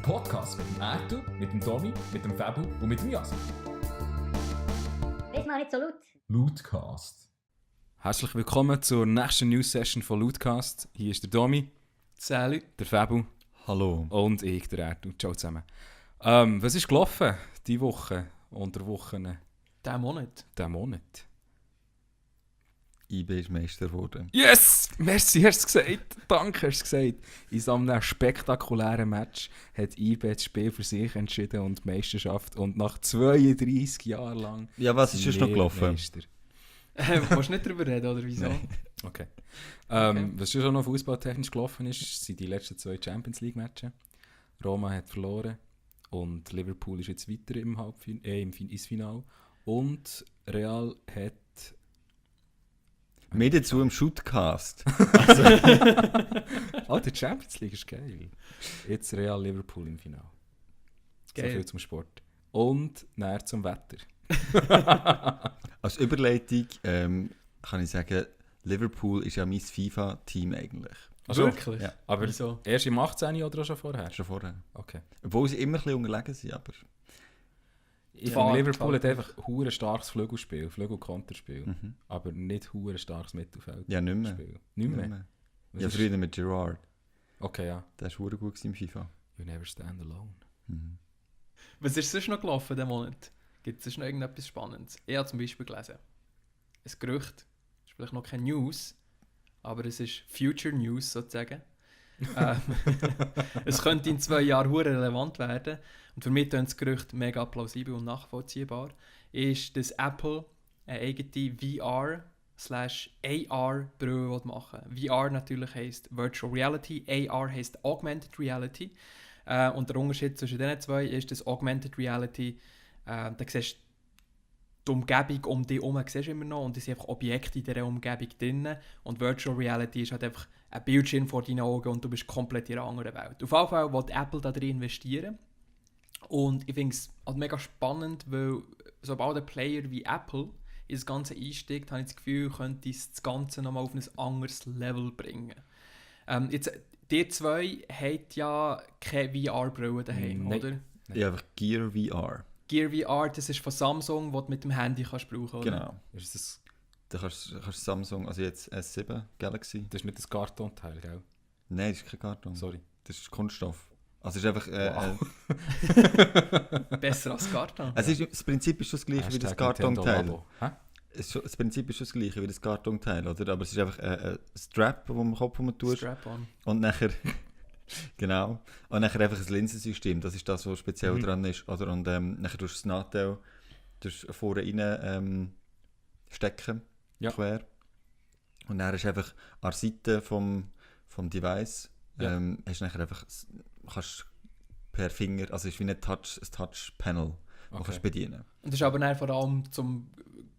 Podcast mit dem Ertu, mit dem Tommy, mit dem Fabu und mit dem Jasmin. Red mal nicht so laut. Lootcast. Herzlich willkommen zur nächsten News-Session von Lootcast. Hier ist der Domi, Salut. der Fabu Hallo. und ich, der Ertu. Ciao zusammen. Was ist gelaufen diese Woche und der Wochen Diesen Monat. diesen Monat? IB ist Meister geworden. Yes! Merci, hast du gesagt. Danke, hast du gesagt. In so einem spektakulären Match hat IB das Spiel für sich entschieden und die Meisterschaft. Und nach 32 Jahren lang... Ja, was ist sonst noch gelaufen? Meister. Willst du nicht darüber reden, oder wieso? Nein. Okay. Okay. Was schon noch fußballtechnisch gelaufen ist, sind die letzten 2 Champions League Matches. Roma hat verloren und Liverpool ist jetzt weiter ins Finale. Und Real hat... Mehr dazu im Shootcast. die Champions League ist geil. Jetzt Real Liverpool im Finale. So Geil. viel zum Sport. Und näher zum Wetter. Als Überleitung kann ich sagen, Liverpool ist ja mein FIFA-Team eigentlich. Also, Wirklich? Ja. aber Wieso? erst im 18. oder auch schon vorher? Schon vorher. Okay. Obwohl sie immer ein bisschen unterlegen sind, aber... Ich Ja, finde, Liverpool hat gefällt einfach ein starkes Flügelspiel, Flügel-Konterspiel. Mhm. Aber nicht ein starkes Mittelfeld. Ja, nicht mehr. Spiel. Nicht mehr? Was Ja, ist- früher mit Gerrard. Okay, ja. Der war verdammt gut im FIFA. You never stand alone. Mhm. Was ist sonst noch gelaufen diesen Monat? Gibt es sonst noch irgendetwas Spannendes? Ich habe zum Beispiel gelesen, ein Gerücht, ist vielleicht noch keine News, aber es ist Future News sozusagen. Es könnte in 2 Jahren hure relevant werden und für mich ist das Gerücht mega plausibel und nachvollziehbar, ist, dass Apple eine eigene VR/AR-Brille machen will. VR natürlich heisst Virtual Reality, AR heisst Augmented Reality. Und der Unterschied zwischen diesen 2 ist, dass Augmented Reality, da siehst du die Umgebung um dich herum siehst du immer noch und es sind einfach Objekte in dieser Umgebung drin. Und Virtual Reality ist halt einfach ein Bildschirm vor deinen Augen und du bist komplett in einer anderen Welt. Auf jeden Fall will Apple da drin investieren. Und ich finde es halt mega spannend, weil sobald ein Player wie Apple in das Ganze einsteigt, habe ich das Gefühl, könnte es das Ganze nochmal auf ein anderes Level bringen. Jetzt, die 2 haben ja keine VR-Brille daheim, Nein. oder? Ich habe einfach Gear VR. Gear VR, das ist von Samsung, das du mit dem Handy kannst brauchen, oder? Genau. Ist das, Da kannst Samsung, also jetzt S7 Galaxy. das ist nicht das Kartonteil, gell? Nein, das ist kein Karton. Sorry. Das ist Kunststoff. Also es ist einfach... Wow. Besser als Karton. Es ist, das Prinzip ist schon das gleiche wie das Hashtag Nintendo Kartonteil. Labo. Hä? Das Prinzip ist schon das gleiche wie das Kartonteil, oder? Aber es ist einfach ein Strap, das am Kopf tust. Strap-on. Und nachher... genau. Und nachher einfach ein Linsensystem. Das ist das, was speziell dran ist. Oder? Und nachher tust du das Nachteil vorne rein stecken. Ja. Quer. Und dann ist einfach an der Seite vom Device Ja. hast du nachher einfach... Kannst per Finger... Also es ist wie ein Touch-Panel, das kannst du bedienen. Und das ist aber dann vor allem zum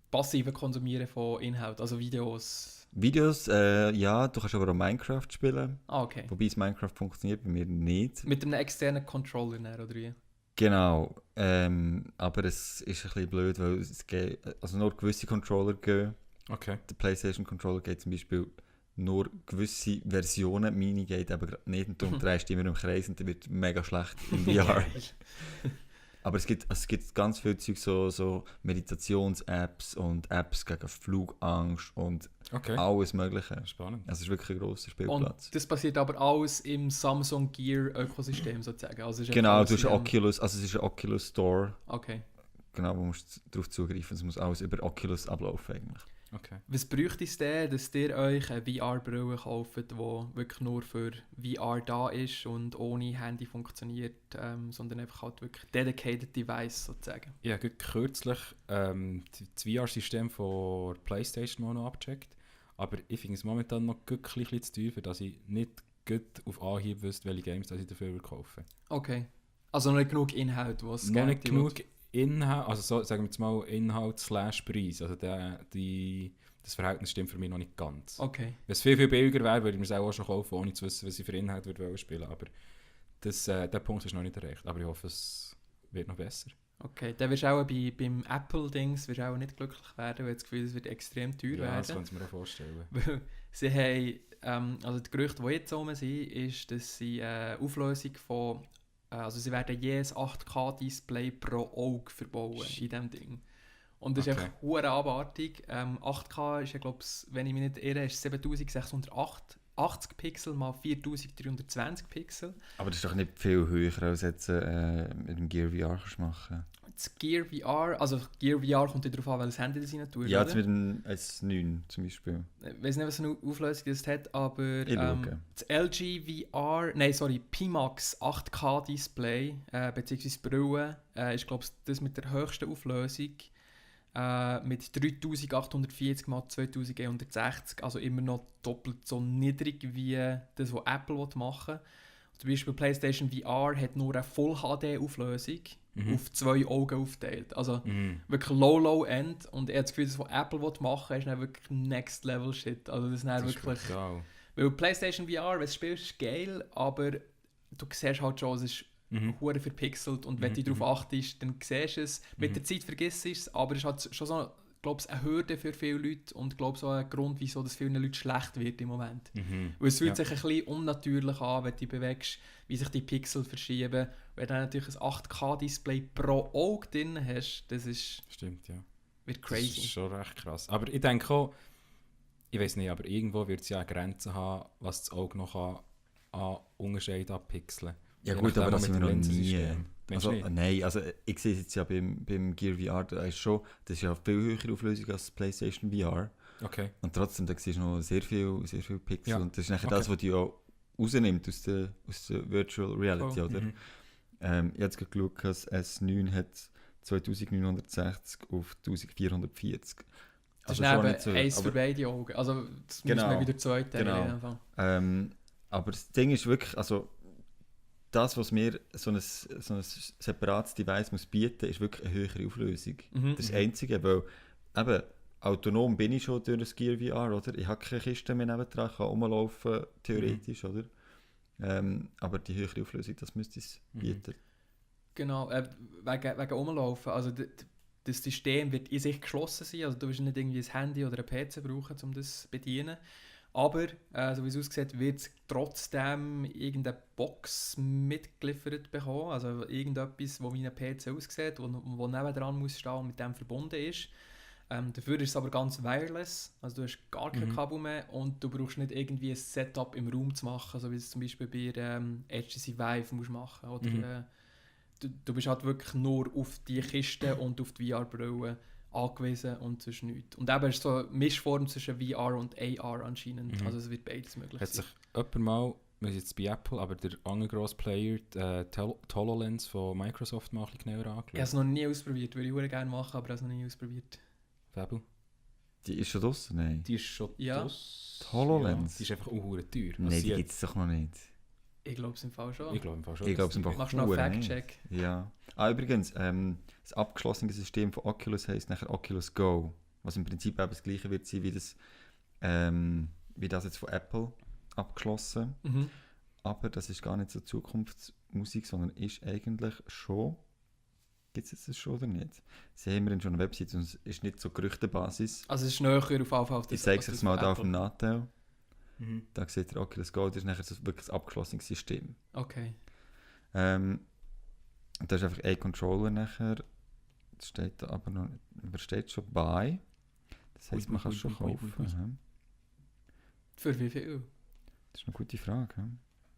passiven Konsumieren von Inhalt, also Videos. Videos, ja, du kannst aber auch Minecraft spielen. Ah, okay. Wobei das Minecraft funktioniert bei mir nicht. Mit einem externen Controller dann, oder wie? Genau. Aber es ist ein bisschen blöd, weil es geht, also nur gewisse Controller gehen. Okay. Der PlayStation Controller geht zum Beispiel nur gewisse Versionen. Meine geht aber gerade nicht und darum drehst du immer im Kreis und dann wird mega schlecht in VR. Aber es gibt ganz viel Zeug, so Meditations-Apps und Apps gegen Flugangst und Okay. alles Mögliche. Spannend. Also es ist wirklich ein grosser Und Spielplatz. das passiert aber alles im Samsung Gear Ökosystem sozusagen. Also es ist Genau, alles du hast in einen dem- Oculus, also es ist ein Oculus Store, Okay. genau, wo musst du darauf zugreifen. Es muss alles über Oculus ablaufen eigentlich. Okay. Was bräuchte es denn, dass ihr euch eine VR-Brille kauft, die wirklich nur für VR da ist und ohne Handy funktioniert, sondern einfach halt wirklich dedicated Device sozusagen? Ich habe kürzlich das VR-System von PlayStation mal noch abgecheckt. Aber ich finde es momentan noch ein bisschen zu teuer, dass ich nicht gut auf Anhieb wüsste, welche Games dass ich dafür kaufen. Okay. Also noch nicht genug Inhalt, was Noch nicht genug Inhalt, also so, sagen wir jetzt mal Inhalt/Preis. Also das Verhältnis stimmt für mich noch nicht ganz. Okay. Wenn es viel billiger wäre, würde ich mir es auch schon kaufen, ohne zu wissen, was ich für Inhalt würde spielen. Aber der Punkt ist noch nicht erreicht. Aber ich hoffe, es wird noch besser. Okay, dann wirst du auch beim Apple-Dings auch nicht glücklich werden, weil das Gefühl, es wird extrem teuer Ja, das werden. kann ich mir auch vorstellen. Weil sie haben, also die Gerüchte, die jetzt rum sind, ist, dass sie eine Auflösung von Also sie werden jedes 8K-Display pro Auge verbauen in diesem Ding. Und das ist Okay. einfach hure abartig. 8K ist ja, glaube ich, wenn ich mich nicht irre, ist 7680 Pixel mal 4320 Pixel. Aber das ist doch nicht viel höher, als jetzt mit dem Gear VR kannst du machen. Das Gear VR, also Gear VR kommt ja darauf an, welches Handy das rein tut. Ja, oder? jetzt mit dem S9 zum Beispiel. Ich weiß nicht, was für eine Auflösung das hat, aber Ich schaue. das LG VR, nein, sorry, Pimax 8K Display, beziehungsweise Brille, ist, glaube ich, das mit der höchsten Auflösung. Mit 3840 x 2160, also immer noch doppelt so niedrig wie das, was Apple machen will. Zum Beispiel PlayStation VR hat nur eine Full HD Auflösung auf 2 Augen aufgeteilt. Also wirklich low-end, und ich habe das Gefühl, das, was Apple machen will, ist dann wirklich Next Level Shit. Also das ist dann Das ist wirklich... brutal. Weil PlayStation VR, wenn du spielst, ist geil, aber du siehst halt schon, es ist hure verpixelt, und wenn du darauf achtest, dann siehst du es. Mit der Zeit vergisst du es, aber es ist halt schon so, glaube ich, eine Hürde für viele Leute und glaube so ein Grund, wieso das vielen Leuten schlecht wird im Moment. Weil es fühlt sich ein bisschen unnatürlich an, wenn du dich bewegst, wie sich die Pixel verschieben. Wenn du dann natürlich ein 8K-Display pro Auge drin hast, das ist, Stimmt, ja. wird Das ist crazy. schon recht krass. Aber ich denke auch, ich weiß nicht, aber irgendwo wird es ja eine Grenze haben, was das Auge noch an Unterschied abpixeln. Ja Je gut, nachdem aber das auch sind wir mit noch dem nie. Linsensystem. Meinst Also, du nicht? nein, also ich sehe es jetzt ja beim Gear VR, da ist schon, das ist ja viel höhere Auflösung als das PlayStation VR. Okay. Und trotzdem, da siehst du noch sehr viel Pixel. Ja. Und das ist nachher Okay. das, was du ja rausnimmt aus der Virtual Reality, Voll. oder? Mhm. Ich habe jetzt gerade geschaut, das S9 hat 2960 auf 1440. Das ist Also schon eben nicht so, eins für aber, beide Augen. Also das Genau. muss man wieder zwei teilen. Genau. in dem Fall. aber das Ding ist wirklich, also das, was mir so ein separates Device muss bieten, ist wirklich eine höhere Auflösung. Mhm. Das ist das Einzige, weil eben autonom bin ich schon durch das Gear VR, oder? Ich habe keine Kiste mehr nebendran, ich kann rumlaufen, theoretisch, oder? Aber die höhere Auflösung, das müsste es bieten. Genau, wegen Umlaufen. Also das System wird in sich geschlossen sein. Also du wirst nicht irgendwie ein Handy oder ein PC brauchen, um das zu bedienen. Aber, so wie es aussieht, wird es trotzdem irgendeine Box mitgeliefert bekommen. Also irgendetwas, wo wie ein PC aussieht, wo nebendran muss stehen und mit dem verbunden ist. Dafür ist es aber ganz wireless. Also du hast gar kein Kabel mehr und du brauchst nicht irgendwie ein Setup im Raum zu machen, so wie es zum Beispiel bei HTC Vive musst machen. Oder, du bist halt wirklich nur auf die Kiste und auf die VR-Brille angewiesen und sonst nichts. Und eben ist so eine Mischform zwischen VR und AR anscheinend. Also es wird beides möglich Hat sein. sich jemand mal, wir sind jetzt bei Apple, aber der andere grosse Player, die HoloLens von Microsoft, mal ein bisschen genauer Ich habe angeschaut? es noch nie ausprobiert, würde ich sehr gerne machen, aber ich habe es noch nie ausprobiert. Fabio? Die ist schon draussen? Nein. Die ist schon Ja. draus. Die HoloLens? Ja, die ist einfach auch teuer. Also Nein, sie die hat- gibt es doch noch nicht. Ich glaube es im Fall schon. Ich glaube im Fall schon. Ich glaube es dass die- einfach Machst du noch einen verdammt nicht. Fact-Check? Ja. Übrigens, das abgeschlossene System von Oculus heisst nachher Oculus Go. Was im Prinzip eben das gleiche wird sein wie das jetzt von Apple abgeschlossen. Mhm. Aber das ist gar nicht so Zukunftsmusik, sondern ist eigentlich schon. Gibt es jetzt das schon oder nicht? Sie haben wir schon eine Website und es ist nicht so Gerüchtebasis. Also es ist näher auf jeden Fall auf das. Ich zeige als es jetzt das mal von da auf Apple. dem Nachteil. Mhm. Da seht ihr Oculus Go, das ist nachher so wirklich ein abgeschlossenes System. Okay. Da ist einfach ein Controller nachher. Das steht da aber noch nicht. Aber steht schon bei. Das heisst, man kann es schon kaufen. ja. Für wie viel? Das ist eine gute Frage. Ja.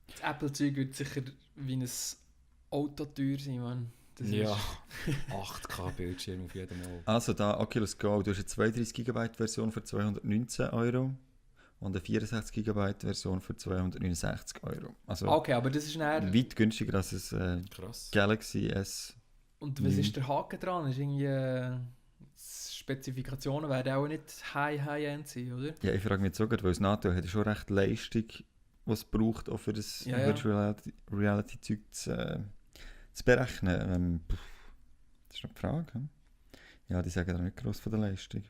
Das Apple-Zeug wird sicher wie ein Auto teuer sein, Mann. Das Ja, ist- 8K-Bildschirm auf jedem Mal. Also da Oculus Go, du hast eine 32 GB Version für 219 € und eine 64 GB Version für 269 €. Also Okay, aber das ist näher. weit günstiger als das Krass. Galaxy S. Und was ist der Haken dran? Ist irgendwie Spezifikationen werden auch nicht High-End sein, oder? Ja, ich frage mich jetzt sogar, weil das NATO hat ja schon recht Leistung, was es braucht, auch für das Ja, ja. Virtual Reality Zeug zu berechnen. Das ist noch die Frage. Hm? Ja, die sagen da nicht gross von der Leistung.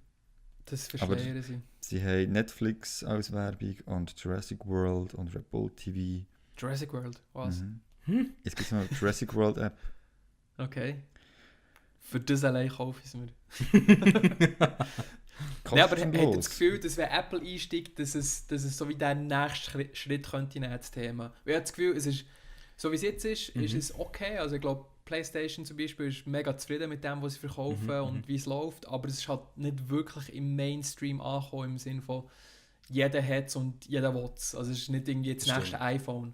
Das Aber- verschleiern sie. Sie haben Netflix als Werbung und Jurassic World und Red Bull TV. Jurassic World, was? Mhm. Jetzt gibt es noch eine Jurassic World App. Okay. Für das allein kaufe ich es mir. Ja, aber Kostenlos. ich habe das Gefühl, dass wenn Apple einsteigt, dass es so wie der nächste Schritt könnte nehmen, das Thema. Weil ich habe das Gefühl, es ist So wie es jetzt ist es okay. Also ich glaube, PlayStation zum Beispiel ist mega zufrieden mit dem, was sie verkaufen und wie es läuft, aber es ist halt nicht wirklich im Mainstream angekommen, im Sinne von jeder hat es und jeder will es. Also es ist nicht irgendwie das nächste iPhone.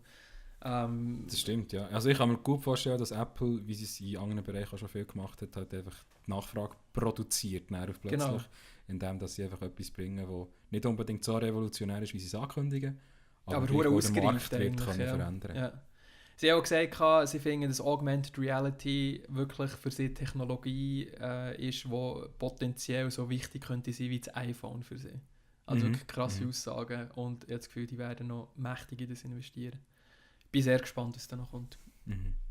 Das stimmt, ja. Also ich kann mir gut vorstellen, dass Apple, wie sie es in anderen Bereichen auch schon viel gemacht hat, halt einfach die Nachfrage produziert, plötzlich, Genau. indem dass sie einfach etwas bringen, das nicht unbedingt so revolutionär ist, wie sie es ankündigen, Aber gleich hure auch den Markt ausgereift wird eigentlich, können ja. verändern. Ja. Sie haben auch gesagt, sie finden, dass Augmented Reality wirklich für sie Technologie ist, die potenziell so wichtig könnte sein wie das iPhone für sie. Also wirklich krasse Aussagen und ich habe das Gefühl, die werden noch mächtig in das investieren. Ich bin sehr gespannt, was da noch kommt.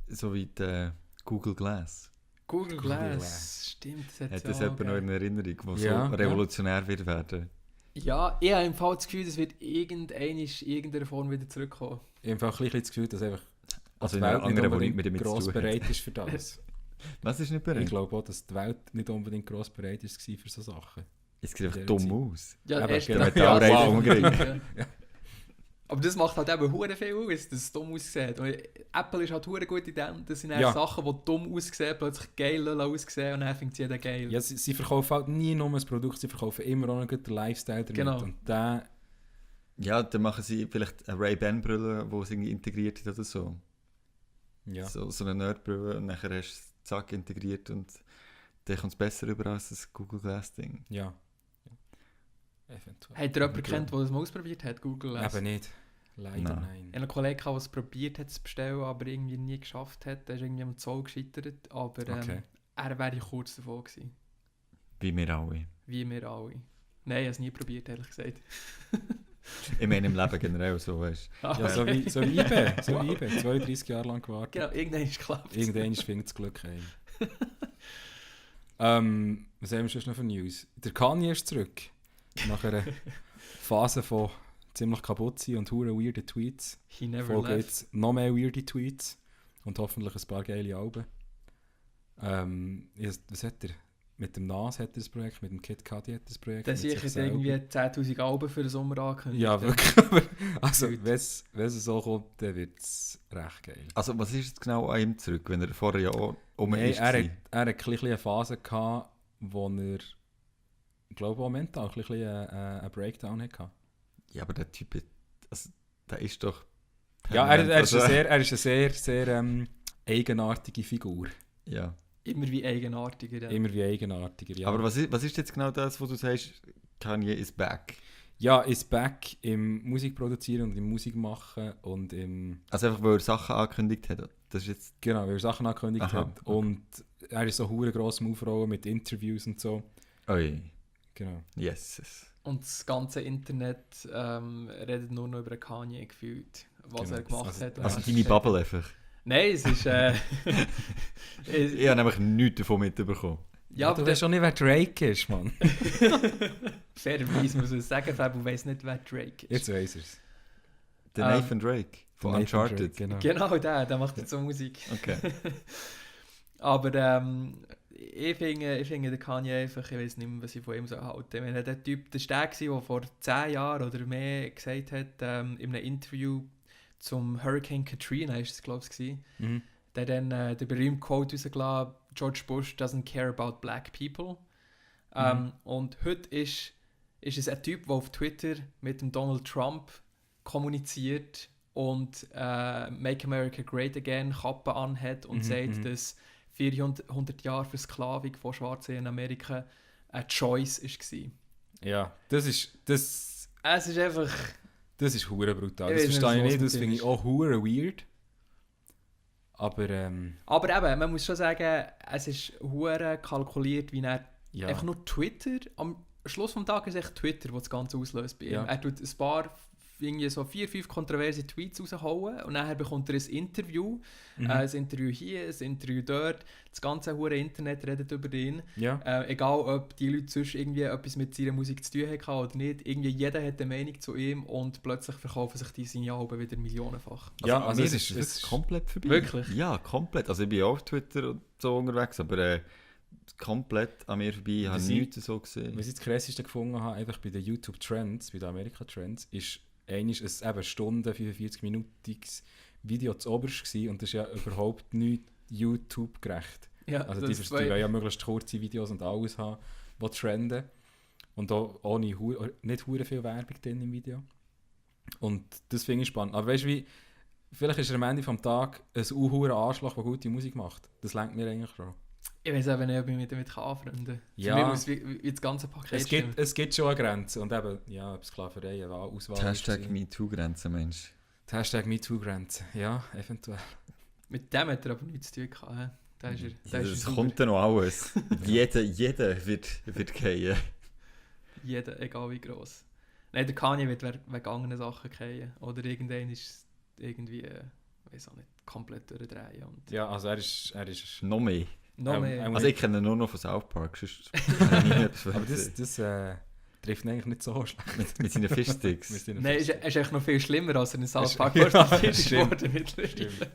So wie der Google Glass. Google Glass, Glass. stimmt, das Hat hat das ja jemand noch in Erinnerung, was Ja, so revolutionär wird werden? Ja, ich habe im Fall das Gefühl, das wird irgendeiner Form wieder zurückkommen. Ich habe einfach ein bisschen das Gefühl, dass einfach Also die in einer Welt nicht anderen, die unbedingt nicht mit damit gross zu tun hat. bereit ist für das. Was ist nicht Ich bereit? glaube auch, dass die Welt nicht unbedingt gross bereit war für solche Sachen. Es sieht einfach der dumm Zeit. aus. Ja, Aber erst genau. Der Metallreifen umgekriegt. Ja. Aber das macht halt eben hure viel aus, dass es dumm aussieht. Und Apple ist halt hure gut in dem, dass sie dann Ja. Sachen, die dumm aussehen, plötzlich geil aussehen und dann findet jeder geil. Ja, sie verkaufen halt nie nur ein Produkt, sie verkaufen immer auch noch den Lifestyle damit. Genau. Und der, Ja, dann machen sie vielleicht eine Ray-Ban-Brille, die es irgendwie integriert hat oder so. ja. So eine Nerd-Brille und nachher hast du es zack integriert und dann kommt es besser rüber als das Google Glass-Ding. Ja. Eventuell. Habt ihr jemanden kennt, der das mal ausprobiert hat, Google Glass? Eben nicht. Leider Nein. nein. Ich habe einen Kollegen, der es probiert hat zu bestellen, aber irgendwie nie geschafft hat. Der ist irgendwie am Zoll gescheitert, aber Okay. er wäre kurz davor gewesen. Wie wir alle. Wie wir alle. Nein, ich habe es nie probiert, ehrlich gesagt. Ich meine im Leben generell so, weißt Ja, so wie IBE. So wie IBE. 32 Jahre lang gewartet. Genau, irgendwann ist es geklappt. Irgendwann findet das Glück heim. Was haben wir sonst noch für News? Der Kanye ist zurück. Nach einer Phase von ziemlich kaputt sein und hure weirden Tweets. He never Folgen left. jetzt noch mehr weirde Tweets und hoffentlich ein paar geile Alben. Was hat er? Mit dem Nas hat er das Projekt, mit dem Kid Cudi hat er das Projekt. Der mit sich sicher selber. irgendwie 10'000 Alben für den Sommer angekündigt. Ja, wirklich. Aber also, Gut. wenn es so kommt, dann wird es recht geil. Also was ist jetzt genau an ihm zurück, wenn er vorher ja auch Nein, ist? er hat ein bisschen eine Phase gehabt, wo er, ich glaube auch mental ein bisschen einen Breakdown hatte. Ja, aber der Typ, also, der ist doch... Ja, er ist also, eine sehr eigenartige Figur. Ja. Immer wie eigenartiger. Ja. Immer wie eigenartiger, ja. Aber was ist jetzt genau das, wo du sagst, Kanye is back? Ja, ist back im Musik produzieren und im Musik machen und im... Also einfach, weil er Sachen angekündigt hat. Das ist jetzt... Genau, weil er Sachen angekündigt Aha, hat. okay. Und er ist so hure gross am Aufrollen mit Interviews und so. Oi, Genau. yes. Und das ganze Internet redet nur noch über Kanye gefühlt, was Genau. er gemacht Also- hat. und Also was deine er gesagt Bubble hat. einfach. Nein, es ist... Ich habe nämlich nichts davon mitbekommen. ja, aber du weißt schon nicht, wer Drake ist, Mann. fairerweise muss ich sagen, Fabio weiss nicht, wer Drake ist. Jetzt weiss er's. Der Nathan Drake von Nathan Uncharted. Drake, genau. Genau, der macht jetzt so Musik. Okay. Aber ich finde den Kanye einfach, ich weiß nicht mehr, was ich von ihm so halte. Ich meine, der Typ, das war der vor 10 Jahren oder mehr gesagt hat, in einem Interview zum Hurricane Katrina, ist es glaube ich, gewesen, Mhm. der dann den berühmten Quote rausgelassen, George Bush doesn't care about black people. Und heute ist es ein Typ, der auf Twitter mit dem Donald Trump kommuniziert und Make America Great Again Kappe anhat und sagt, dass 400 Jahre Versklavung von Schwarzen in Amerika eine Choice war. Ja, das ist Es ist einfach... hure brutal. Ich Das weiß nicht, verstehe ich was nicht, mit das dem finde ich ist. auch hure weird. Aber Aber eben, man muss schon sagen, es ist hure kalkuliert, wie er ja. einfach nur Twitter, am Schluss des Tages ist echt Twitter, das das Ganze auslöst bei ihm. Ja. Er tut ein paar, irgendwie so 4-5 kontroverse Tweets raushauen und dann bekommt er ein Interview. Ein Interview hier, ein Interview dort. Das ganze hure Internet redet über ihn. Ja. Egal, ob die Leute sonst irgendwie etwas mit seiner Musik zu tun haben oder nicht. Irgendwie jeder hat eine Meinung zu ihm und plötzlich verkaufen sich die seine Alben wieder millionenfach. Ja, Also, also mir es ist ist- das komplett vorbei. Wirklich? Ja, komplett. Also ich bin auch auf Twitter und so unterwegs, aber komplett an mir vorbei. Ich habe sie- nichts so gesehen. Was ich das Krasseste gefunden habe, einfach bei den YouTube Trends, bei den Amerika Trends, ist eigentlich ein eben Stunden, 45-minütiges Video zu oberst gewesen, und das ist ja überhaupt nicht YouTube-gerecht. Ja, Also das die wollen ja möglichst kurze Videos und alles haben, die trenden. Und auch ohne nicht hure viel Werbung drin im Video. Und das finde ich spannend. Aber weißt du wie, vielleicht ist er am Ende des Tages ein unhurer Arschloch, der gute Musik macht. Das lenkt mir eigentlich schon. Ich weiß eben nicht, ob ich mich damit anfreunden kann. Ja. Für mich muss wie das ganze Paket stimmen. Es gibt schon eine Grenze. Und eben, ja, ob Sklaverei, eine Auswahl Die Hashtag ist. MeToo-Grenze, Mensch. Die Hashtag MeToo-Grenze. Ja, eventuell. Mit dem hat er aber nichts zu tun gehabt. He? Da ist er, da ist er Das sauber. kommt dann noch alles. jeder wird gehen. Jeder, egal wie gross. Nein, der Kanye wird wegen anderen Sachen fallen. Oder irgendwann ist es irgendwie, weiß auch nicht, komplett durchdrehen. Und Ja, also er ist Noch mehr. noch mehr. Also ich kenne ihn nur noch von South Park. Sonst habe ich nie etwas aber gesehen. das trifft ihn eigentlich nicht so schlecht. Mit seinen Fishtsticks. Mit seinen Nein, ist Fisten. echt noch viel schlimmer, als er in South Ist- Park Ja, porträtiert ist stimmt. worden mittlerweile. Stimmt.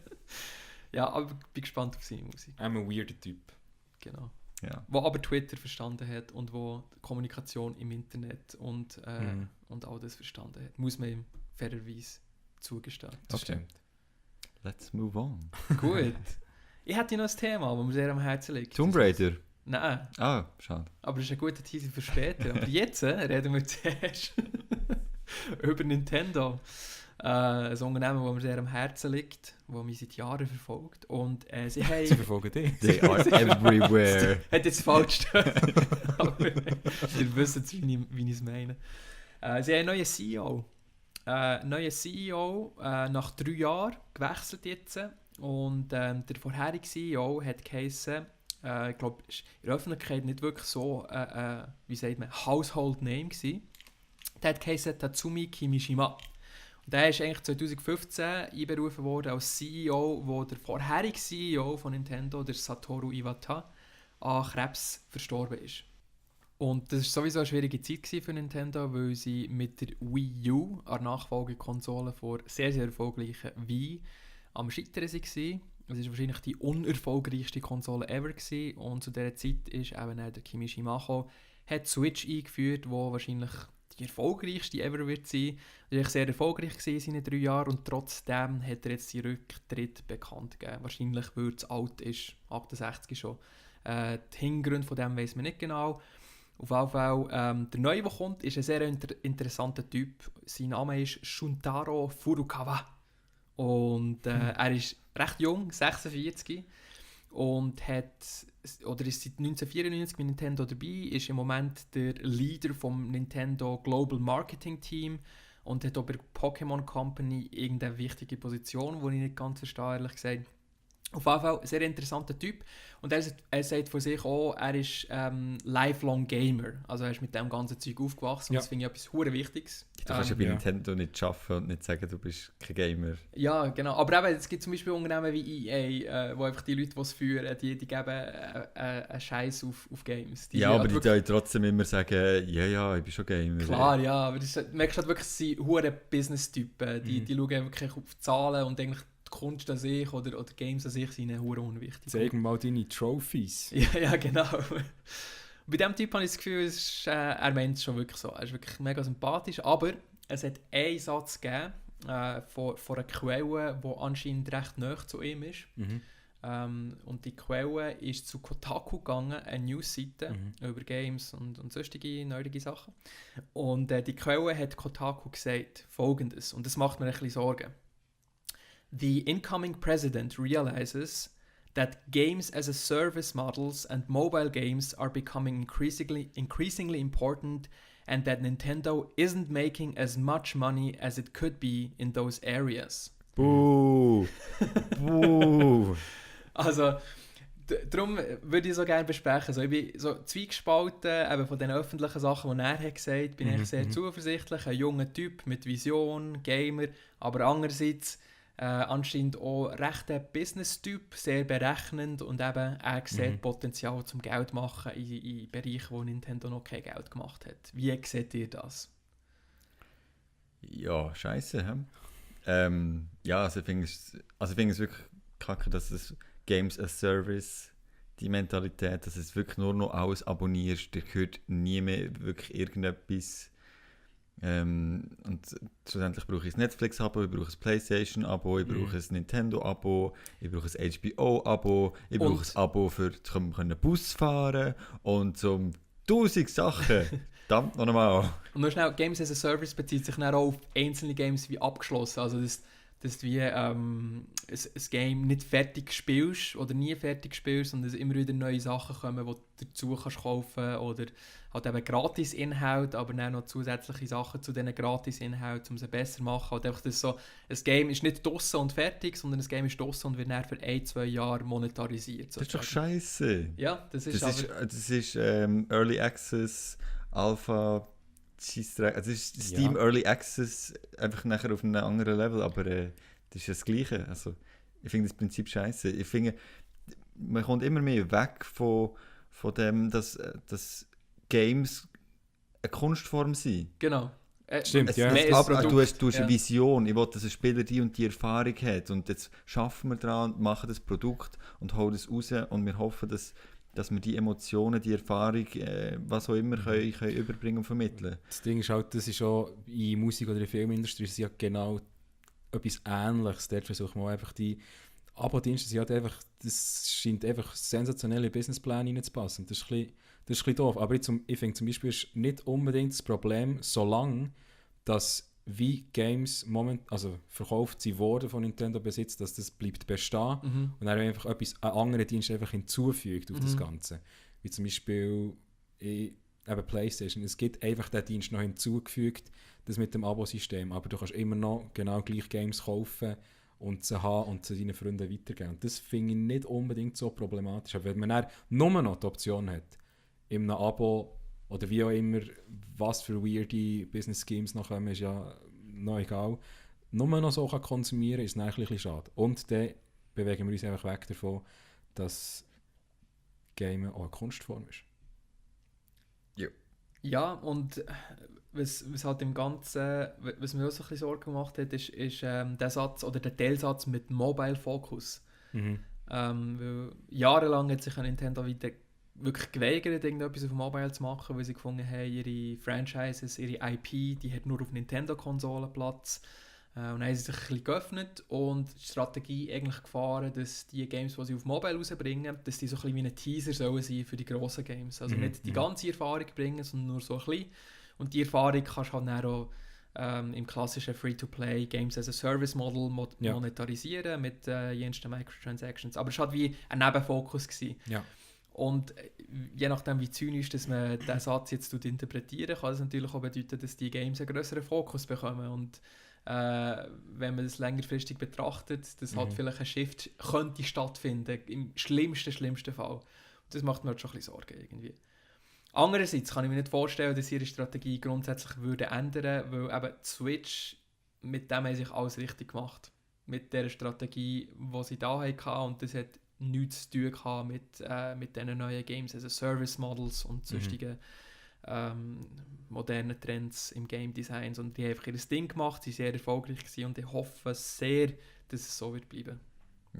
Ja, aber ich bin gespannt auf seine Musik. Er ist ein weirder Typ. Genau. Ja. Wo aber Twitter verstanden hat und wo die Kommunikation im Internet und all das verstanden hat. Muss man ihm fairerweise zugestehen. Das Okay. stimmt. Let's move on. Gut. Ich hätte noch ein Thema, das mir sehr am Herzen liegt. Tomb Raider. Nein, Ah, schade. aber das ist ein guter Teaser für später. Aber jetzt reden wir zuerst über Nintendo. Ein Unternehmen, das mir sehr am Herzen liegt, das mich seit Jahren verfolgt. Und sie haben... Sie verfolgen dich. They are everywhere. Hat jetzt falsch stehen. Aber ihr wisst, wie ich es meine. Sie haben einen neuen CEO. Nach 3 Jahren gewechselt jetzt. Und der vorherige CEO hat geheissen, ich glaube, in der Öffentlichkeit nicht wirklich so, wie sagt man, Household Name gewesen. Der hat geheissen Tatsumi Kimishima. Und der ist eigentlich 2015 einberufen worden als CEO, wo der vorherige CEO von Nintendo, der Satoru Iwata, an Krebs verstorben ist. Und das war sowieso eine schwierige Zeit für Nintendo, weil sie mit der Wii U, der Nachfolgekonsole von sehr, sehr erfolgreichen Wii, am Scheitern waren. Es war wahrscheinlich die unerfolgreichste Konsole ever gewesen. Und zu dieser Zeit ist eben der Kimishima gekommen, hat Switch eingeführt, wo wahrscheinlich die erfolgreichste ever wird sein. Er war sehr erfolgreich in seinen 3 Jahren und trotzdem hat er jetzt die Rücktritt bekannt gegeben. Wahrscheinlich, weil er zu alt ist, ab der 60 schon. Die Hintergründe von dem weiss man nicht genau. Auf jeden Fall, der Neue, der kommt, ist ein sehr interessanter Typ. Sein Name ist Shuntaro Furukawa. Und er ist recht jung, 46. Und ist seit 1994 mit Nintendo dabei, ist im Moment der Leader vom Nintendo Global Marketing Team und hat auch bei der Pokémon Company irgendeine wichtige Position, die ich nicht ganz verstehe, ehrlich gesagt. Auf jeden Fall ein sehr interessanter Typ. Und er sagt von sich auch, er ist lifelong Gamer. Also er ist mit dem ganzen Zeug aufgewachsen. Und das finde ich etwas verdammt Wichtiges. Du kannst ja bei ja. Nintendo nicht arbeiten und nicht sagen, du bist kein Gamer. Ja, genau. Aber eben, es gibt zum Beispiel Unternehmen wie EA, wo einfach die Leute, die es führen, die geben einen Scheiß auf Games. Ja, aber die wirklich, wollen trotzdem immer sagen, ja, ich bin schon Gamer. klar, ja. Aber das ist, merkst halt wirklich, sie sind hure Business-Typen. Die schauen wirklich auf Zahlen und eigentlich die Kunst an sich oder Games an sich sind ihnen hure unwichtig. Zeig mir mal deine Trophies. Ja, genau. Bei diesem Typ habe ich das Gefühl, er meint es schon wirklich so. Er ist wirklich mega sympathisch, aber es hat einen Satz gegeben von einer Quelle, die anscheinend recht nahe zu ihm ist. Mhm. Und die Quelle ist zu Kotaku gegangen, eine Newsseite über Games und sonstige nerdige Sachen. Und die Quelle hat Kotaku gesagt Folgendes, und das macht mir ein bisschen Sorgen. The incoming president realizes that games as a service models and mobile games are becoming increasingly important and that Nintendo isn't making as much money as it could be in those areas. Buh! Buh! Also, darum würde ich so gerne besprechen. Also, ich bin so zwiegespalten eben von den öffentlichen Sachen, die er hat gesagt, bin ich sehr zuversichtlich. Ein junger Typ mit Vision, Gamer, aber andererseits anscheinend auch recht ein Business-Typ, sehr berechnend und eben er sieht Potenzial zum Geld machen in Bereichen, wo Nintendo noch kein Geld gemacht hat. Wie seht ihr das? Ja, scheiße. Ja, also ich finde es wirklich kacke, dass es Games as Service, die Mentalität, dass es wirklich nur noch alles abonnierst, dir gehört nie mehr wirklich irgendetwas. Und schlussendlich brauche ich ein Netflix-Abo, ich brauche ein PlayStation-Abo, ich brauche ein Nintendo-Abo, ich brauche ein HBO-Abo, ich brauche ein Abo für Bus fahren und so 1000 Sachen. Verdammt noch einmal. Und nur schnell, Games as a Service bezieht sich dann auch auf einzelne Games wie abgeschlossen. Also dass du wie ein Game nicht fertig spielst oder nie fertig spielst, sondern dass immer wieder neue Sachen kommen, die du dazu kannst kaufen oder halt eben Gratis-Inhalt, aber dann noch zusätzliche Sachen zu diesen Gratis-Inhalten, um sie besser zu machen. Halt einfach, dass so, ein Game ist nicht draussen und fertig, sondern ein Game ist draussen und wird dann für 1-2 Jahre monetarisiert. Das ist doch scheiße. Ja, das ist Early Access, Alpha, also es ist Steam Early Access einfach nachher auf einem anderen Level, aber das ist das Gleiche. Also, ich finde das Prinzip scheiße. Ich finde, man kommt immer mehr weg von dem, dass Games eine Kunstform sind. Genau. Stimmt, ja. Aber du hast eine Vision, ich will, dass ein Spieler die und die Erfahrung hat und jetzt schaffen wir dran und machen das Produkt und holen es raus und wir hoffen, dass wir die Emotionen, die Erfahrung, was auch immer, können überbringen und vermitteln. Das Ding ist halt, das ist auch in Musik- oder in der Filmindustrie ist ja genau etwas Ähnliches. Dort versuchen wir einfach die Abo-Dienste, das scheint einfach sensationelle Businesspläne reinzupassen. Das ist ein bisschen doof. Aber ich finde zum Beispiel ist nicht unbedingt das Problem, solange dass wie Games verkauft sie wurden von Nintendo besitzt, dass das bleibt bestehen und dann einfach einen anderen Dienst einfach hinzufügt auf das Ganze. Wie zum Beispiel eben PlayStation. Es gibt einfach den Dienst noch hinzugefügt, das mit dem Abo-System, aber du kannst immer noch genau gleich Games kaufen und sie haben und sie deinen Freunden weitergeben. Und das finde ich nicht unbedingt so problematisch. Aber wenn man dann nur noch die Option hat, in einem Abo oder wie auch immer, was für weirde Business Schemes noch kommen, ist ja noch egal. Nur noch so kann konsumieren, ist ein bisschen schade. Und dann bewegen wir uns einfach weg davon, dass Gamen auch eine Kunstform ist. Ja, und was halt im Ganzen, was mir auch so ein bisschen Sorgen gemacht hat, ist der Satz oder der Teilsatz mit Mobile Focus. Weil jahrelang hat sich Nintendo wieder wirklich geweigert, irgendetwas auf Mobile zu machen, weil sie gefunden haben, ihre Franchises, ihre IP, die hat nur auf Nintendo-Konsolen Platz. Und dann haben sie sich ein bisschen geöffnet und die Strategie eigentlich gefahren, dass die Games, die sie auf Mobile rausbringen, dass die so ein bisschen wie ein Teaser sollen sein für die grossen Games. Also nicht die ganze Erfahrung bringen, sondern nur so ein bisschen. Und die Erfahrung kannst du halt dann auch im klassischen Free-to-Play Games as a Service Model monetarisieren mit jensten Microtransactions. Aber es war halt wie ein Nebenfokus gewesen. Ja. Und je nachdem, wie zynisch dass man diesen Satz jetzt interpretieren kann, es natürlich auch bedeuten, dass die Games einen grösseren Fokus bekommen. Und wenn man das längerfristig betrachtet, dass halt vielleicht ein Shift könnte stattfinden, im schlimmsten Fall. Und das macht mir halt schon ein bisschen Sorgen irgendwie. Andererseits kann ich mir nicht vorstellen, dass ihre Strategie grundsätzlich würde ändern, weil eben die Switch, mit dem haben sich alles richtig gemacht. Mit der Strategie, die sie da hatten, und das hat nichts zu tun mit diesen neuen Games, also Service Models und sonstigen modernen Trends im Game Design. Und die haben einfach ihr Ding gemacht, sie sind sehr erfolgreich gewesen und ich hoffe sehr, dass es so wird bleiben.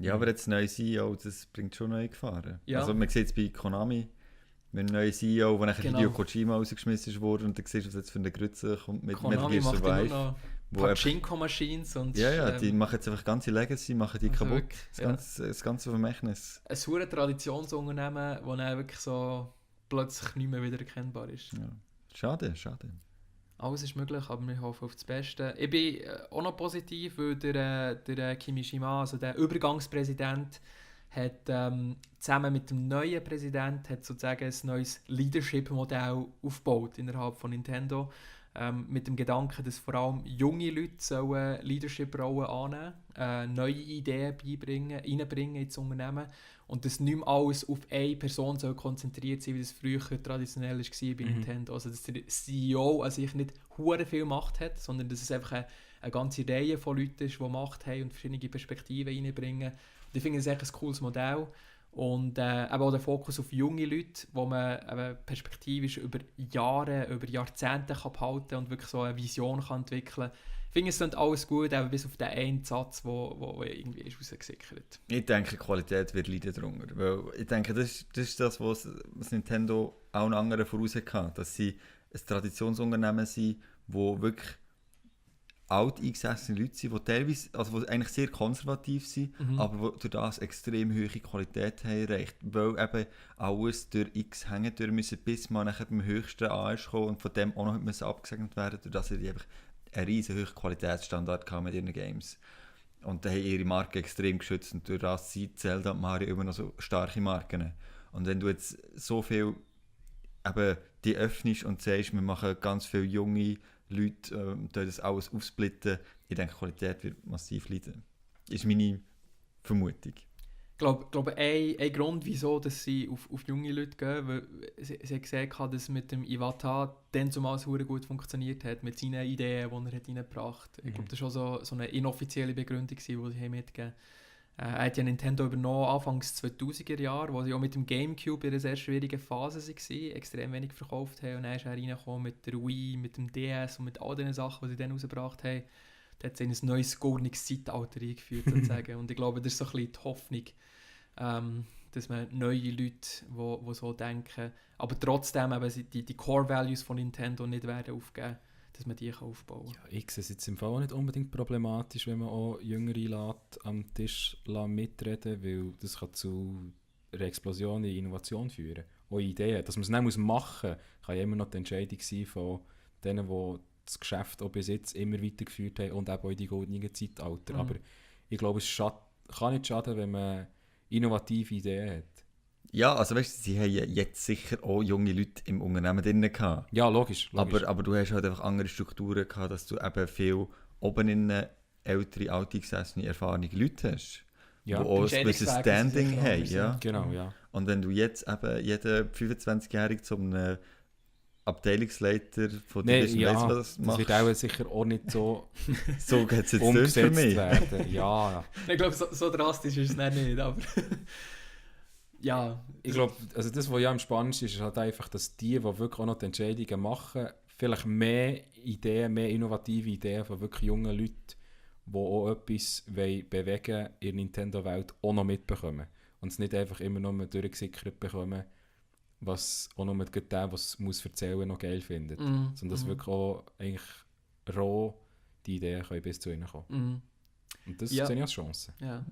Ja, aber jetzt ein neuer CEO, das bringt schon neue Gefahren. Ja. Also man sieht es bei Konami, mit einem neuen CEO, wo nachher Hideo Kojima rausgeschmissen wurde und dann siehst du, was jetzt für eine Grütze kommt mit Metal Gear Survive. Pachinko-Machines und... Ja, die machen jetzt einfach ganze Legacy, machen die kaputt. Das ganze Vermächtnis. Ein verdammtes Traditionsunternehmen, das dann wirklich so plötzlich nicht mehr wieder erkennbar ist. Ja. Schade. Alles ist möglich, aber wir hoffen auf das Beste. Ich bin auch noch positiv, weil der Kimishima, also der Übergangspräsident, hat zusammen mit dem neuen Präsidenten hat sozusagen ein neues Leadership-Modell aufgebaut innerhalb von Nintendo. Mit dem Gedanken, dass vor allem junge Leute Leadership-Rollen annehmen, neue Ideen reinbringen ins Unternehmen und dass nicht mehr alles auf eine Person soll konzentriert sein, wie das früher traditionell war bei Nintendo. Also dass der CEO an sich nicht hure viel Macht hat, sondern dass es einfach eine ganze Reihe von Leuten ist, die Macht haben und verschiedene Perspektiven reinbringen. Und ich finde das echt ein cooles Modell Und eben auch der Fokus auf junge Leute, wo man eben perspektivisch über Jahre, über Jahrzehnte kann behalten und wirklich so eine Vision kann entwickeln kann. Ich finde, es klingt alles gut, eben bis auf den einen Satz, der irgendwie ist rausgesickert. Ich denke, die Qualität wird leiden darunter. Weil ich denke, das ist das, was Nintendo auch einen anderen vorausgehabt, dass sie ein Traditionsunternehmen sind, wo wirklich alt eingesessene Leute sind, die teilweise, also die eigentlich sehr konservativ sind, aber die durch das extrem hohe Qualität haben erreicht. Weil eben alles durch X hängen durch müssen, bis man nachher beim höchsten an ist gekommen und von dem auch noch müssen abgesegnet werden, durch das sie einfach einen riesen hohen Qualitätsstandard hatten mit ihren Games. Und da haben ihre Marke extrem geschützt und durch das sind Zelda und Mario immer noch so starke Marken. Und wenn du jetzt so viel eben die öffnest und sagst, wir machen ganz viele junge Leute, das alles aufsplitten, ich denke, die Qualität wird massiv leiden. Das ist meine Vermutung. Ich glaube ein Grund, wieso dass sie auf junge Leute gehen, weil sie hat gesehen, dass mit dem Iwata dann zumal sehr gut funktioniert hat, mit seinen Ideen, die er hat reingebracht hat. Ich glaube, das war schon so eine inoffizielle Begründung, die sie mitgegeben haben. Er hat ja Nintendo übernommen Anfangs 2000er Jahre, wo sie auch mit dem Gamecube in einer sehr schwierigen Phase waren, extrem wenig verkauft haben. Und dann ist er reingekommen mit der Wii, mit dem DS und mit all diesen Sachen, die sie dann rausgebracht haben. Da hat sie in ein neues goldenes Zeitalter eingeführt, sozusagen. Und ich glaube, das ist so ein bisschen die Hoffnung, dass man neue Leute, die so denken, aber trotzdem eben die Core Values von Nintendo nicht werden aufgeben, dass man die aufbauen kann. Ja, ich sehe es jetzt im Fall auch nicht unbedingt problematisch, wenn man auch Jüngere lässt, am Tisch mitreden, weil das kann zu einer Explosion in Innovation führen. Auch Ideen. Dass man es nicht machen muss, kann ja immer noch die Entscheidung sein von denen, die das Geschäft auch bis jetzt immer weitergeführt haben und eben auch in die goldenen Zeitalter. Aber ich glaube, es kann nicht schaden, wenn man innovative Ideen hat. Ja, also weißt du, sie haben ja jetzt sicher auch junge Leute im Unternehmen drin gehabt. Ja, logisch. Aber du hast halt einfach andere Strukturen gehabt, dass du eben viel oben in ältere, alteingesessene, erfahrene Leute hast. Ja. Die auch ein gewisses Standing haben. Ja. Genau, ja. Und wenn du jetzt eben jeden 25-Jährigen zum Abteilungsleiter von Division ja, was das machst, wird auch sicher auch nicht so so geht es jetzt nicht für umgesetzt mich. werden. Ja. Ich glaube, so drastisch ist es nicht, aber ja. Ich glaube, also das, was ja am spannendsten ist, ist halt einfach, dass die wirklich auch noch die Entscheidungen machen, vielleicht mehr Ideen, mehr innovative Ideen von wirklich jungen Leuten, die auch etwas bewegen in der Nintendo-Welt, auch noch mitbekommen. Und es nicht einfach immer nur durchgesickert bekommen, was auch nur der, was muss erzählen, noch geil findet. Sondern dass wirklich auch eigentlich roh die Ideen können bis zu ihnen kommen. Und das sehe ich als Chance. Ja.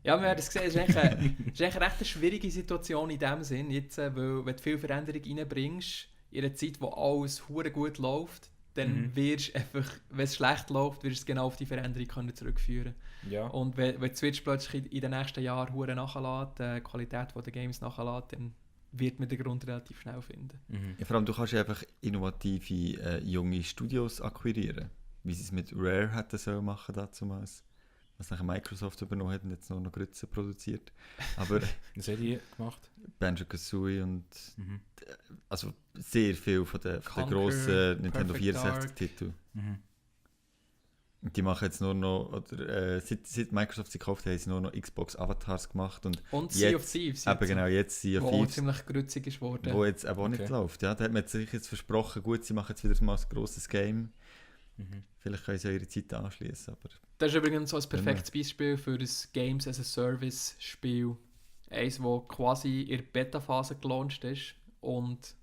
Ja, wir werden es sehen, es ist eigentlich eine recht schwierige Situation in dem Sinn, jetzt, weil wenn du viel Veränderung reinbringst, in einer Zeit, wo alles hure gut läuft, dann wirst du einfach, wenn es schlecht läuft, wirst du es genau auf die Veränderung können zurückführen. Ja. Und wenn Switch plötzlich in den nächsten Jahren hure nachlässt, die Qualität der Games nachlässt, dann wird man den Grund relativ schnell finden. Ja, vor allem, du kannst einfach innovative junge Studios akquirieren, wie sie es mit Rare hätten sollen machen damals. Was nachher Microsoft übernommen hat und jetzt noch Grütze produziert. Aber Was haben die gemacht? Banjo-Kazooie und also sehr viel von den grossen Nintendo Perfect 64-Titeln. Die machen jetzt nur noch, oder seit Microsoft sie gekauft haben, sie nur noch Xbox Avatars gemacht. Und Sea of Thieves. Eben genau, jetzt Sea of Wo Thieves. ziemlich grützig ist worden. Wo jetzt aber auch nicht läuft. Ja, da hat man sich jetzt versprochen, gut, sie machen jetzt wieder mal ein grosses Game. Vielleicht können sie ja ihre Zeit anschließen. Aber das ist übrigens so ein perfektes Beispiel für ein Games as a Service Spiel. Eins, das quasi in der Beta-Phase gelauncht ist und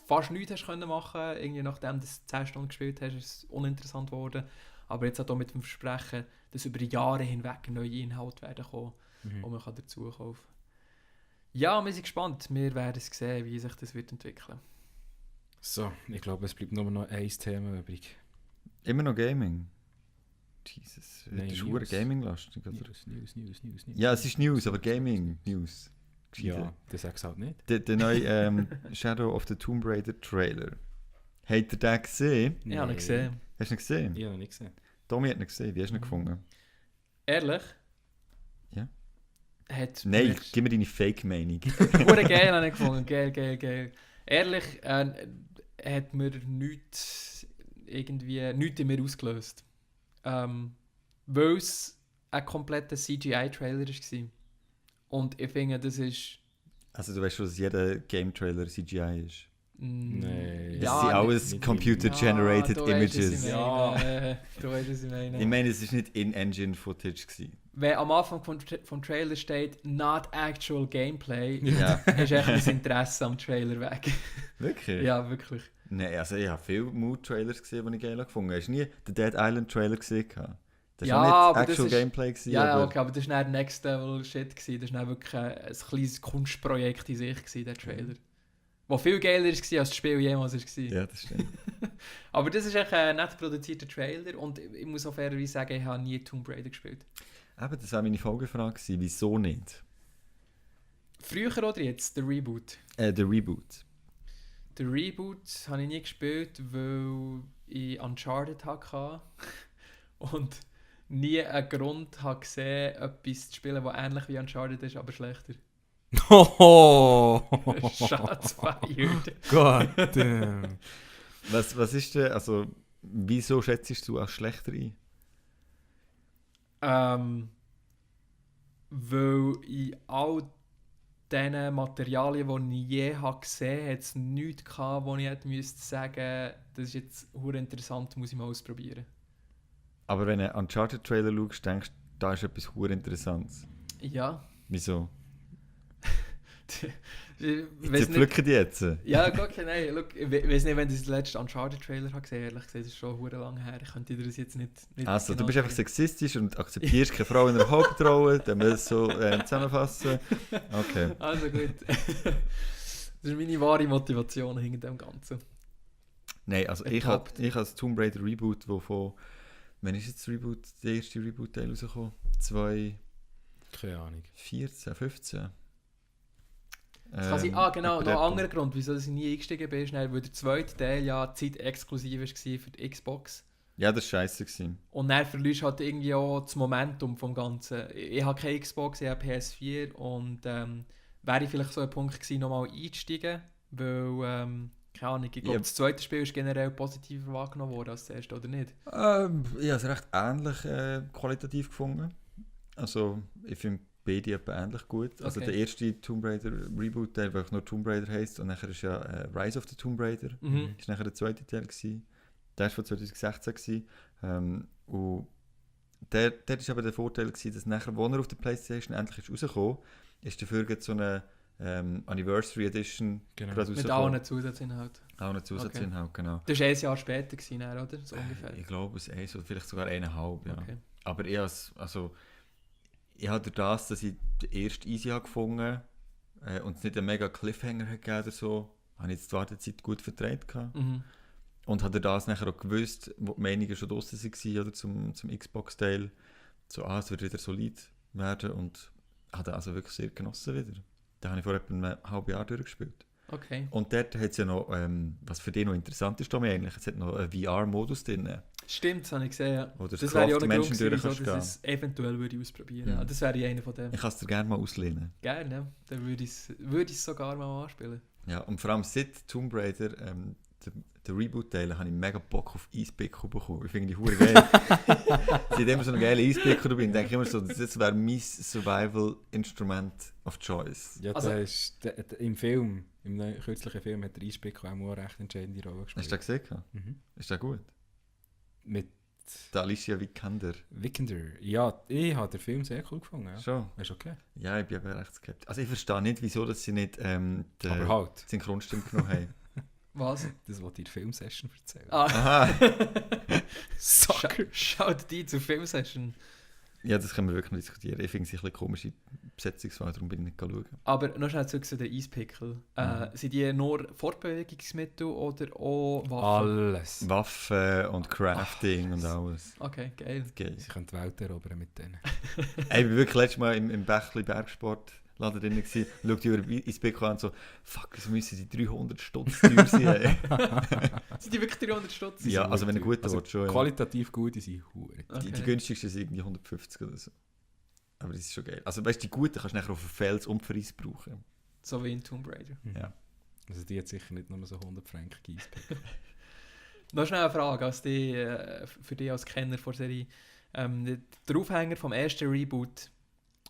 fast nichts hast können machen. Irgendwie nachdem du 10 Stunden gespielt hast, ist es uninteressant geworden. Aber jetzt auch mit dem Versprechen, dass über Jahre hinweg neue Inhalte werden kommen, die man dazu kaufen kann. Ja, wir sind gespannt. Wir werden sehen, wie sich das wird entwickeln. So, ich glaube, es bleibt nur noch ein Thema übrig. immer noch Gaming. Jesus, Nein, das ist News. verdammt Gaming-lastig, oder? News. Ja, es ist News, aber Gaming-News. Ja, das sagst du halt nicht. Der neue Shadow of the Tomb Raider Trailer. Habt ihr den gesehen? Ich habe ihn gesehen. Hast du ihn gesehen? Ich habe ihn nicht gesehen. Tommy hat ihn gesehen. Wie hast du ihn gefunden? Ehrlich? Ja. Hat Nein, mir- gib mir deine Fake-Meinung. Hure geil habe ich gefunden. Geil. Ehrlich, hat mir nichts in mir ausgelöst. Weil es ein kompletter CGI-Trailer war. Und ich finde, das ist... Also du weißt schon, dass jeder Game-Trailer CGI ist. Nein. Das sind alles nicht Computer-Generated du weißt, was Images. ich meine. Du weißt, was ich meine. Ich meine, es war nicht In-Engine-Footage. Wenn am Anfang vom Trailer steht «Not actual Gameplay», Ja. ist echt das Interesse am Trailer weg. Wirklich? Ja, wirklich. Nein, also ich habe viele Mood-Trailers gesehen, die ich geil gefunden habe. Hast du nie den Dead Island-Trailer gesehen? Das Ja, war aber nicht das Actual ist- Gameplay. Gewesen, Ja, aber okay, aber das war dann Next Level Shit. Gewesen. Das war dann wirklich ein kleines Kunstprojekt in sich, gewesen, der Trailer. Was viel geiler war, als das Spiel jemals war. Ja, das stimmt. Aber das ist echt ein nett produzierter Trailer und ich muss auch fairerweise sagen, ich habe nie Tomb Raider gespielt. Eben, das war meine Folgefrage gewesen. Wieso nicht? Früher oder jetzt, der Reboot? Der Reboot. Der Reboot habe ich nie gespielt, weil ich Uncharted hatte und nie einen Grund habe gesehen, etwas zu spielen, das ähnlich wie Uncharted ist, aber schlechter. Oh! Shots fired. God damn. Was ist denn, also, wieso schätzt du als schlechter ein? Weil in all diesen Materialien, die ich je habe gesehen habe, hat es nichts gehabt, wo ich hätte müssen sagen, das ist jetzt hure interessant, muss ich mal ausprobieren. Aber wenn du einen Uncharted-Trailer schaust, denkst du, da ist etwas hure Interessantes. Ja. Wieso? Ich Ich weiss zerpflücke die jetzt. Ja, okay, nein, look, ich weiß nicht, wenn ich den letzten Uncharted-Trailer habe gesehen, ehrlich gesagt, das ist schon hure lange her. Ich könnte dir das jetzt nicht Also, genau du bist einfach sagen. sexistisch und akzeptierst keine Frau in der Hauptrolle, dann müssen wir es so zusammenfassen. Okay. Also gut. Das ist meine wahre Motivation hinter dem Ganzen. Nein, also ich Ertappt. habe das Tomb Raider Reboot, wo von... Wann ist jetzt der erste Reboot-Teil rausgekommen? 2014, Keine Ahnung. 15? Das kann sein, genau, etwa noch dort. ein anderer Grund, wieso ich nie eingestiegen bin, ist, weil der zweite Teil ja zeitexklusiv war für die Xbox. Ja, das war scheisse gewesen. Und dann verlierst du halt irgendwie auch das Momentum vom Ganzen. Ich habe keine Xbox, ich habe PS4 und wäre ich vielleicht so ein Punkt gewesen, nochmal einzusteigen, weil, keine Ahnung, ich glaube, Ja. das zweite Spiel ist generell positiver wahrgenommen worden als das erste, oder nicht? Ich habe es recht ähnlich qualitativ gefunden. Also, ich finde beide etwa ähnlich gut. Also Okay. der erste Tomb Raider Reboot, der einfach nur Tomb Raider heisst, und nachher ist ja Rise of the Tomb Raider. Mhm. Ist nachher der zweite Teil gewesen. Der war von 2016 gewesen. Und der ist aber der Vorteil gewesen, dass nachher, als er auf der Playstation endlich ist rausgekommen, ist dafür gerade so eine Anniversary Edition Genau. gerade Mit rausgekommen. allen Zusatzinhalten. Auch ein Zusatzinhalt, genau. Das war ein Jahr später, gewesen, dann, oder? So ungefähr. Ich glaube, es ist oder vielleicht sogar 1,5, ja. Okay. Aber ich habe durch das, dass ich den ersten easy habe gefunden und es nicht einen mega Cliffhanger hat gegeben oder so, habe ich jetzt die Wartezeit gut vertreibt gehabt. Mhm. Und habe durch das nachher auch gewusst, wo die Meinungen schon draussen waren oder zum Xbox-Teil, so, es wird wieder solid werden und habe also wirklich sehr genossen wieder. Da habe ich vor etwa einem halben Jahr durchgespielt. Okay. Und dort hat es ja noch, was für dich noch interessant ist, Tommy, eigentlich, es hat noch einen VR-Modus drin. Stimmt, das habe ich gesehen. Ja. Wo du Das wäre ja auch ein Menschen Grund gewesen, durch wieso kannst dass ich es eventuell würde ausprobieren. Mhm. Ja, das wäre einer von den. Ich kann es dir gerne mal auslehnen. Gerne, ja. Dann würde ich es sogar mal anspielen. Ja, und vor allem seit Tomb Raider, der Reboot-Teil, habe ich mega Bock auf Eispickel bekommen. Ich finde die hure geil. Sie haben immer so einen geilen Eispickel dabei und denke immer so, das wäre mein Survival-Instrument of choice. Ja, Also- der ist, im Film, im kürzlichen Film, hat der Eispickel auch eine recht entscheidende Rolle Hast du gespielt. das gesehen? Mhm. Ist das gut? Mit Der Alicia Vikander. Vikander. Ja, ich habe den Film sehr cool gefunden. Ja. Schon? Ist okay. Ja, ich bin aber recht skeptisch. Also ich verstehe nicht, wieso dass sie nicht die Aber halt, Synchronstimme genommen haben. Was? das wollte ich in der Filmsession erzählen. Ah, Aha! schaut die zur Filmsession. Ja, das können wir wirklich noch diskutieren. Ich finde es ein bisschen komische Besetzungswahl, darum bin ich nicht schauen. Aber noch schnell zurück zu den Eispickel. Sind die nur Fortbewegungsmittel oder auch Waffen? Alles. Waffen und Crafting und alles. Okay, geil. Geil. Sie können die Welt erobern mit denen. Ey, ich war wirklich letztes Mal im Bächli Bergsportladen drin gewesen, schau die über ins Bäck an und so, fuck, wieso müssen die 300 Stutz teuer sein? ey? Sind die wirklich 300 Stutz? Ja, sind also wenn du gut gut also willst, schon. Ja. Qualitativ gute sind hure. Die Okay. günstigsten sind irgendwie 150 oder so. Aber das ist schon geil. Also weißt du, die guten kannst du nachher auf dem Fels und für Eis brauchen. So wie in Tomb Raider. Ja. Also die hat sicher nicht nur so 100 Franken Eispickel. Noch schnell eine Frage für dich als Kenner der Serie. Der Aufhänger vom ersten Reboot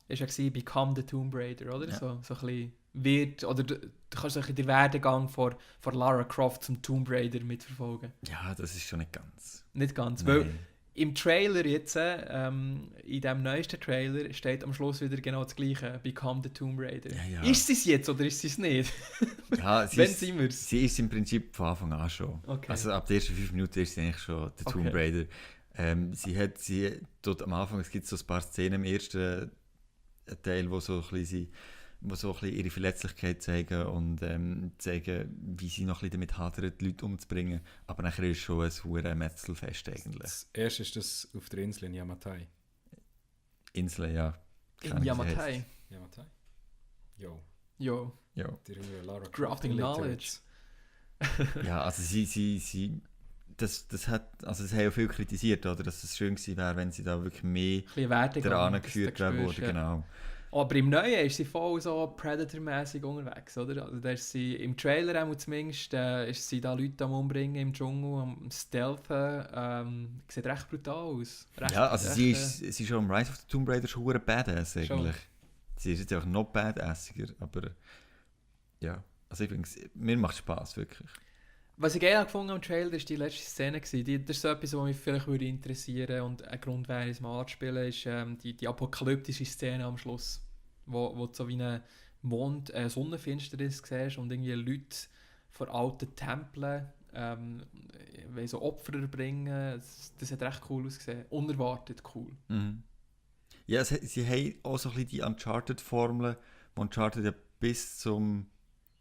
ist ja gewesen, Become the Tomb Raider, oder? Ja. So ein bisschen wird, oder du kannst so ein bisschen den Werdegang von Lara Croft zum Tomb Raider mitverfolgen. Ja, das ist schon nicht ganz. Nicht ganz, weil Nein. im Trailer jetzt, in dem neuesten Trailer, steht am Schluss wieder genau das Gleiche, Become the Tomb Raider. Ja, ja. Ist sie es jetzt oder ist sie es nicht? Ja, Wenn sind wir es? sie ist im Prinzip von Anfang an schon. Okay. Also ab den ersten 5 Minuten ist sie eigentlich schon der Tomb Okay. Raider. Sie dort am Anfang, es gibt so ein paar Szenen im ersten Teil, wo so ein bisschen ihre Verletzlichkeit zeigen und zeigen, wie sie noch ein bisschen damit hadert, die Leute umzubringen. Aber nachher ist es schon ein verdammtes Metzelfest eigentlich. Das erste ist das auf der Insel in Yamatai. Insel, ja. In Keine Ahnung, wie sie Yamatai. heisst. Yamatai? Jo, Jo, Ja. die Lara Croft Dropping Illiterates. Knowledge. Ja, also das haben ja viel kritisiert, oder? Dass es schön gewesen wäre, wenn sie da wirklich mehr Ein bisschen Werdegang. daran dass du geführt spürst, worden, ja. genau. Aber im Neuen ist sie voll so Predator-mäßig unterwegs, oder? Also da ist sie, im Trailer auch zumindest, ist sie da Leute am Umbringen im Dschungel, am Stealthen. Sieht recht brutal aus. Recht, Ja, also sie recht, ist schon im Rise of the Tomb Raider schon verdammt badass eigentlich. Schon. Sie ist jetzt auch noch badassiger, aber ja, also ich finde, mir macht Spaß wirklich. Was ich geil gefunden am Trailer ist die letzte Szene gewesen. Das ist so etwas, was mich vielleicht würde interessieren und ein Grund wäre, es mal anzuspielen, ist die apokalyptische Szene am Schluss, wo du so wie eine Sonnenfinsternis siehst und irgendwie Leute vor alten Tempeln wollen so Opfer bringen. Das hat recht cool ausgesehen. Unerwartet cool. Mhm. Ja, sie haben auch so ein bisschen die Uncharted-Formel, die Uncharted ja bis zum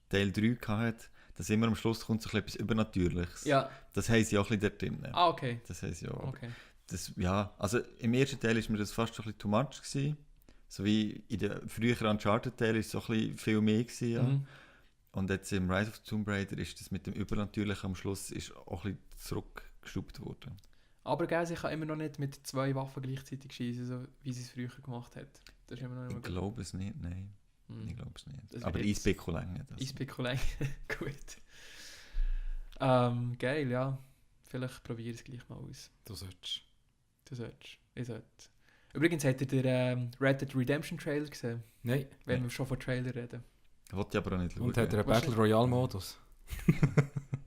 Teil 3 hatte, dass immer am Schluss kommt so ein bisschen etwas Übernatürliches. Ja. Das haben sie auch ein bisschen dort drin. Ah, okay. Das haben sie auch. Okay. Ja, also im ersten Teil war mir das fast schon ein bisschen too much gewesen. So wie in den früheren Uncharted-Teilen war es so ein bisschen viel mehr gewesen, ja. Mhm. Und jetzt im Rise of the Tomb Raider ist das mit dem Übernatürlichen am Schluss ist auch ein bisschen zurückgestupt worden. Aber gell, sie kann immer noch nicht mit 2 Waffen gleichzeitig schießen, so wie sie es früher gemacht hat. Das ist immer noch nicht Ich glaube es nicht, nein. Hm. Ich glaube es nicht. Das Aber wird jetzt- Eisbecko-Länge. Eisbeckolei. Gut. Geil, ja. Vielleicht probiere ich es gleich mal aus. Du solltest. Du solltest. Ich sollte. Übrigens, habt ihr den Red Dead Redemption Trailer gesehen? Nein. Wenn wir schon von Trailer reden. Wollte ich aber auch nicht schauen. Und hat er einen Was Battle ist- Royale Modus?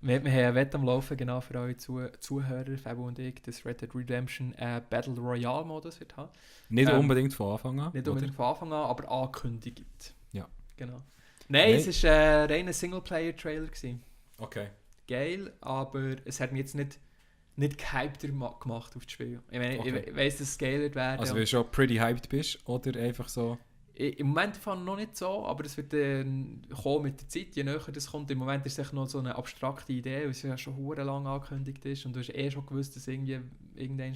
Wir haben einen Wett am Laufen, genau für eure Zuhörer, Fabio und ich, dass Red Dead Redemption Battle Royale Modus wird haben. Nicht Ähm, unbedingt von Anfang an. Nicht oder? unbedingt von Anfang an, aber angekündigt. Ja. Genau. Nein, Nein. es war ein reiner Singleplayer-Trailer gewesen. Okay. Geil, aber es hat mich jetzt nicht gehypter gemacht auf das Spiel. Ich meine, Okay. ich weiss, dass es geil wird werden. Also, wenn du schon pretty hyped bist oder einfach so. Im Moment fand noch nicht so, aber es wird kommen mit der Zeit, je näher das kommt. Im Moment ist es echt noch so eine abstrakte Idee, weil es ja schon hure lang angekündigt ist und du hast schon gewusst, dass irgendwann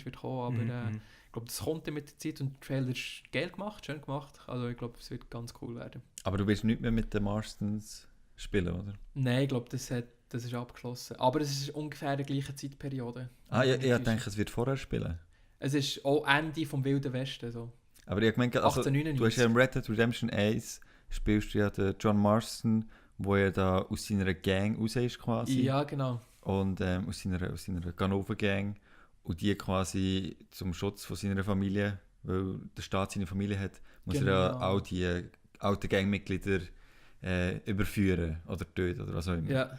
wird kommen, aber Mhm. ich glaube, das kommt dann mit der Zeit und der Trailer ist geil gemacht, schön gemacht. Also ich glaube, es wird ganz cool werden. Aber du willst nicht mehr mit den Marstons spielen, oder? Nein, ich glaube, das ist abgeschlossen. Aber es ist ungefähr die gleiche Zeitperiode. Ich denke, es wird vorher spielen. Es ist auch Ende vom Wilden Westen. So. Aber ich meine, also, 1899. du hast ja im Red Dead Redemption 1 spielst du ja den John Marston, wo ja da aus seiner Gang raus ist quasi. Ja, genau. Und aus seiner Ganova-Gang. Und die quasi zum Schutz von seiner Familie, weil der Staat seine Familie hat, muss er ja Genau. auch die alten Gangmitglieder überführen oder töten oder was auch immer. Ja.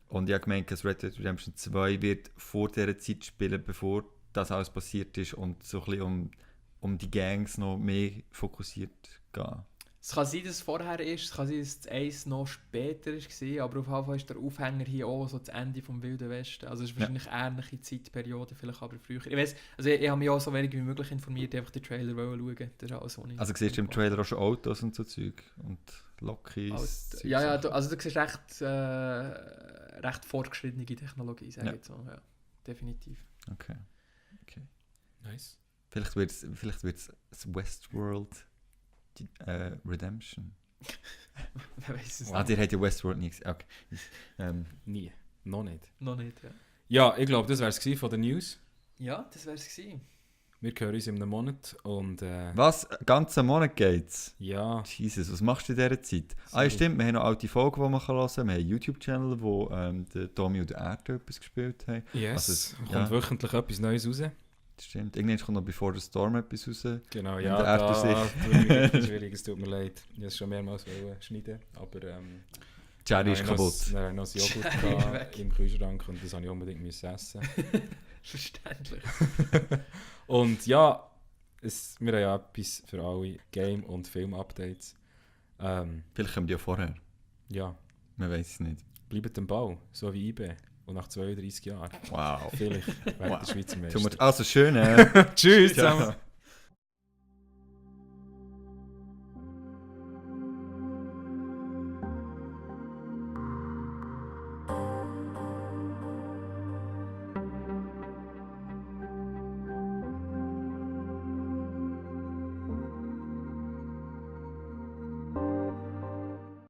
Und ich habe gemeint, dass Red Dead Redemption 2 wird vor dieser Zeit spielen, bevor das alles passiert ist und so ein bisschen um die Gangs noch mehr fokussiert gehen. Es kann sein, dass es vorher ist, es kann sein, dass das 1 noch später war, aber auf jeden Fall ist der Aufhänger hier auch so das Ende vom Wilden Westen. Also es ist wahrscheinlich eine ähnliche Zeitperiode, vielleicht aber früher. Ich weiss, also ich habe mich auch so wenig wie möglich informiert, einfach den Trailer schauen. Das ist alles, was ich Also siehst du im Trailer auch schon Autos und so Zeug und Lokis. Ja, du siehst recht fortgeschrittene Technologie, sage ich Ja. jetzt so. Ja, definitiv. Okay. Nice. Vielleicht wird's das Westworld Redemption. Wer weiß es Ihr habt ja Westworld nie gesehen. Okay. Nie. Noch nicht. noch nicht. Ja, Ja, ich glaube, das wäre es von den News. ja das wäre es gewesen. Wir hören uns in einem Monat und Was? Ganzen Monat geht's? ja, Jesus, was machst du in dieser Zeit? Ja, Sorry. stimmt, wir haben noch alte Folgen, die man hören kann. Wir haben einen YouTube-Channel, wo der Tommy und der Erde etwas gespielt haben. yes, Also, kommt ja. wöchentlich etwas Neues raus. Das stimmt. Irgendwann kommt noch Before the Storm etwas raus. Genau, Wenn ja, der da After tut mir wirklich schwierig, es tut mir leid. Ich wollte es schon mehrmals schneiden, aber Cherry ist dann kaputt. habe ich noch das Joghurt Cherry ist gehabt weg. im Kühlschrank und das habe ich unbedingt müssen essen. Verständlich. Und ja, wir haben ja etwas für alle Game- und Film-Updates. Vielleicht kommen die ja vorher. Ja, Man weiß es nicht. bleibt am Ball, so wie IB. Und nach 32 Jahren. Wow. Vielleicht werden Wow. der Schweizer Tut Meister. mir- Also schön. Tschüss Ja. zusammen.